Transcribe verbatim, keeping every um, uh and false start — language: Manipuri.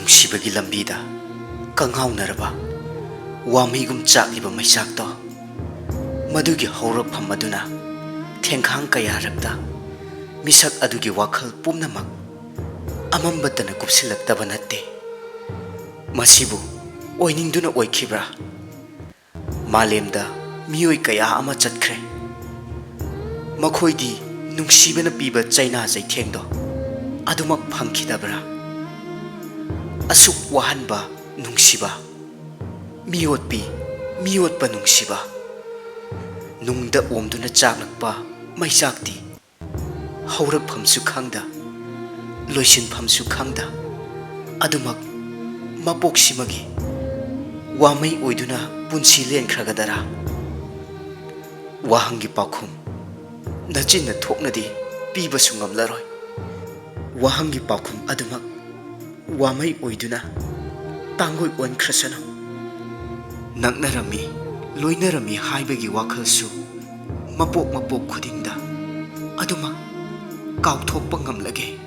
ꯁꯤꯕꯒꯤ ꯂꯝꯕꯤꯗ ꯀꯉꯥꯎꯅꯔꯕ ꯋꯥꯃꯩꯒꯨꯝ ꯆꯥꯛꯂꯤꯕ ꯃꯩꯆꯥꯛꯇꯣ, ꯃꯗꯨꯒꯤ ꯍꯧꯔꯛꯐꯝ ꯑꯗꯨꯅ ꯊꯦꯡꯈꯥꯡ ꯀꯌꯥꯔꯛꯇ ꯃꯤꯁꯛ ꯑꯗꯨꯒꯤ ꯋꯥꯈꯜ ꯄꯨꯝꯅꯃꯛ ꯑꯃꯝꯕꯇꯅ ꯀꯨꯞꯁꯤꯜꯂꯛꯇꯕ ꯅꯠꯇꯦ꯫ ꯃꯁꯤꯕꯨ ꯑꯣꯏꯅꯤꯡꯗꯨꯅ ꯑꯣꯏꯈꯤꯕ꯭ꯔꯥ? ꯃꯥꯂꯦꯝꯗ ꯃꯤꯑꯣꯏ ꯀꯌꯥ ꯑꯃ ꯆꯠꯈ꯭ꯔꯦ꯫ ꯃꯈꯣꯏꯗꯤ ꯅꯨꯡꯁꯤꯕꯅ ꯄꯤꯕ ꯆꯩꯅꯥ ꯆꯩꯊꯦꯡꯗꯣ ꯑꯗꯨꯃꯛ ꯐꯪꯈꯤꯗꯕ꯭ꯔꯥ? ꯑꯁꯨꯛ ꯋꯥꯍꯟꯕ ꯅꯨꯡꯁꯤꯕ, ꯃꯤꯑꯣꯠꯄꯤ, ꯃꯤꯑꯣꯠꯄ ꯅꯨꯡꯁꯤꯕ, ꯅꯨꯡꯗ ꯑꯣꯝꯗꯨꯅ ꯆꯥꯛꯂꯛꯄ ꯃꯩꯆꯥꯛꯇꯤ ꯍꯧꯔꯛꯐꯝꯁꯨ ꯈꯪꯗ, ꯂꯣꯏꯁꯤꯟꯐꯝꯁꯨ ꯈꯪꯗ, ꯑꯗꯨꯃꯛ ꯃꯄꯣꯛꯁꯤꯃꯒꯤ ꯋꯥꯃꯩ ꯑꯣꯏꯗꯨꯅ ꯄꯨꯟꯁꯤ ꯂꯦꯟꯈ꯭ꯔꯒꯗꯔꯥ? ꯋꯥꯍꯪꯒꯤ ꯄꯥꯎꯈꯨꯝ ꯅꯆꯤꯟꯅ ꯊꯣꯛꯅꯗꯤ ꯄꯤꯕꯁꯨ ꯉꯝꯂꯔꯣꯏ꯫ ꯋꯥꯍꯪꯒꯤ ꯄꯥꯎꯈꯨꯝ ꯑꯗꯨꯃꯛ ꯋꯥꯃꯩ ꯑꯣꯏꯗꯨꯅ ꯇꯥꯡꯒꯣꯏ ꯑꯣꯟꯈ꯭ꯔꯁꯅꯨ꯫ ꯅꯛꯅꯔꯝꯃꯤ, ꯂꯣꯏꯅꯔꯝꯃꯤ ꯍꯥꯏꯕꯒꯤ ꯋꯥꯈꯜꯁꯨ ꯃꯄꯣꯛ ꯃꯄꯣꯛ ꯈꯨꯗꯤꯡꯗ ꯑꯗꯨꯃꯛ ꯀꯥꯎꯊꯣꯛꯄ ꯉꯝꯂꯒꯦ꯫